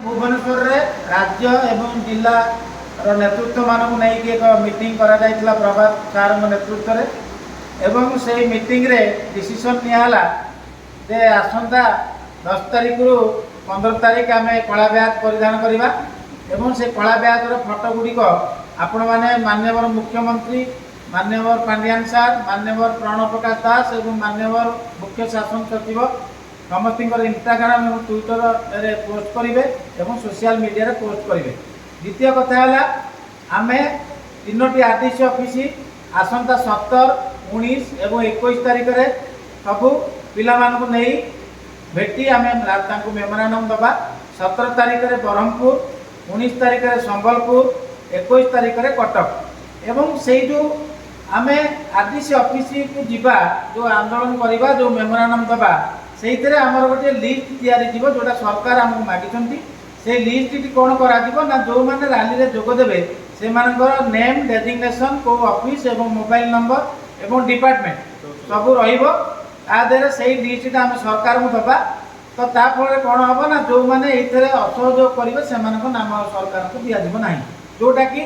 ଭୁବନେଶ୍ୱରରେ ରାଜ୍ୟ ଏବଂ ଜିଲ୍ଲାର ନେତୃତ୍ୱମାନଙ୍କୁ ନେଇକି ଏକ ମିଟିଂ କରାଯାଇଥିଲା ପ୍ରଭାତ ସାର୍ଙ୍କ ନେତୃତ୍ୱରେ ଏବଂ ସେଇ ମିଟିଂରେ ଡିସିସନ୍ ନିଆହେଲା ଯେ ଆସନ୍ତା 10 ତାରିଖରୁ 15 ତାରିଖ ଆମେ କଳା ବ୍ୟାଜ୍ ପରିଧାନ କରିବା ଏବଂ ସେ କଳା ବ୍ୟାଜ୍ର ଫଟୋ ଗୁଡ଼ିକ ଆପଣମାନେ ମାନ୍ୟବର ମୁଖ୍ୟମନ୍ତ୍ରୀ, ମାନ୍ୟବର ପାଣ୍ଡିଆନ ସାର୍, ମାନ୍ୟବର ପ୍ରଣବ ପ୍ରକାଶ ଦାସ ଏବଂ ମାନ୍ୟବର ମୁଖ୍ୟ ଶାସନ ସଚିବ ସମସ୍ତଙ୍କର ଇନଷ୍ଟାଗ୍ରାମ ଏବଂ ଟ୍ୱିଟରରେ ପୋଷ୍ଟ କରିବେ ଏବଂ ସୋସିଆଲ ମିଡ଼ିଆରେ ପୋଷ୍ଟ କରିବେ। ଦ୍ୱିତୀୟ କଥା ହେଲା, ଆମେ ତିନୋଟି ଆର୍ ଡି ସି ଅଫିସ ଆସନ୍ତା 17, 19 ଏବଂ 21 ତାରିଖରେ ସବୁ ପିଲାମାନଙ୍କୁ ନେଇ ଭେଟି ଆମେ ତାଙ୍କୁ ମେମୋରାଣ୍ଡମ୍ ଦେବା। 17 ତାରିଖରେ ବ୍ରହ୍ମପୁର, 19 ତାରିଖରେ ସମ୍ବଲପୁର, 21 ତାରିଖରେ କଟକ। ଏବଂ ସେଇ ଯେଉଁ ଆମେ ଆର୍ ଡି ସି ଅଫିସକୁ ଯିବା, ଯେଉଁ ଆନ୍ଦୋଳନ କରିବା, ଯେଉଁ ମେମୋରାଣ୍ଡମ୍ ଦେବା, ସେଇଥିରେ ଆମର ଗୋଟିଏ ଲିଷ୍ଟ ତିଆରି ଯିବ, ଯେଉଁଟା ସରକାର ଆମକୁ ମାଗିଛନ୍ତି। ସେଇ ଲିଷ୍ଟଟି କ'ଣ କରାଯିବ ନା, ଯେଉଁମାନେ ରାଲିରେ ଯୋଗ ଦେବେ ସେମାନଙ୍କର ନେମ୍, ଡେଜିଗ୍ନେସନ୍, କେଉଁ ଅଫିସ ଏବଂ ମୋବାଇଲ ନମ୍ବର ଏବଂ ଡିପାର୍ଟମେଣ୍ଟ ସବୁ ରହିବ ତା ଦେହରେ। ସେଇ ଲିଷ୍ଟଟା ଆମେ ସରକାରଙ୍କୁ ଦେବା। ତ ତା ଫଳରେ କ'ଣ ହେବ ନା, ଯେଉଁମାନେ ଏଇଥିରେ ଅସହଯୋଗ କରିବେ ସେମାନଙ୍କ ନାମ ସରକାରଙ୍କୁ ଦିଆଯିବ ନାହିଁ, ଯେଉଁଟାକି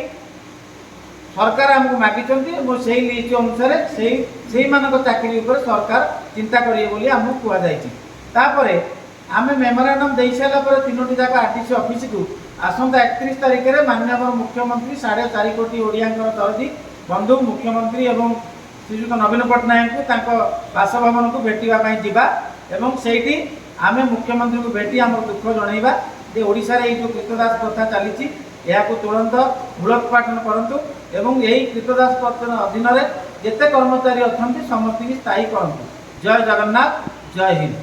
ସରକାର ଆମକୁ ମାଗିଛନ୍ତି ଏବଂ ସେଇ ଲିଷ୍ଟ ଅନୁସାରେ ସେଇମାନଙ୍କ ଚାକିରି ଉପରେ ସରକାର ଚିନ୍ତା କରିବେ ବୋଲି ଆମକୁ କୁହାଯାଇଛି। ତାପରେ ଆମେ ମେମୋରାଣ୍ଡମ୍ ଦେଇସାରିଲା ପରେ ତିନୋଟି ଯାକ ଆର୍ ଡି ସି ଅଫିସକୁ ଆସନ୍ତା 31 ତାରିଖରେ ମାନ୍ୟବର ମୁଖ୍ୟମନ୍ତ୍ରୀ, 4.5 କୋଟି ଓଡ଼ିଆଙ୍କର ଦରଦୀ ବନ୍ଧୁ ମୁଖ୍ୟମନ୍ତ୍ରୀ ଏବଂ ଶ୍ରୀଯୁକ୍ତ ନବୀନ ପଟ୍ଟନାୟକଙ୍କୁ ତାଙ୍କ ବାସଭବନକୁ ଭେଟିବା ପାଇଁ ଯିବା ଏବଂ ସେଇଠି ଆମେ ମୁଖ୍ୟମନ୍ତ୍ରୀଙ୍କୁ ଭେଟି ଆମର ଦୁଃଖ ଜଣାଇବା ଯେ ଓଡ଼ିଶାରେ ଏଇ ଯେଉଁ କ୍ରୀତଦାସ ପ୍ରଥା ଚାଲିଛି, ଏହାକୁ ତୁରନ୍ତ ମୂଳୋତ୍ପାଟନ କରନ୍ତୁ ଏବଂ ଏହି କ୍ରୀତଦାସ ପ୍ରଥା ଅଧୀନରେ ଯେତେ କର୍ମଚାରୀ ଅଛନ୍ତି ସମସ୍ତଙ୍କୁ ସ୍ଥାୟୀ କରନ୍ତୁ। ଜୟ ଜଗନ୍ନାଥ, ଜୟ ହିନ୍ଦ।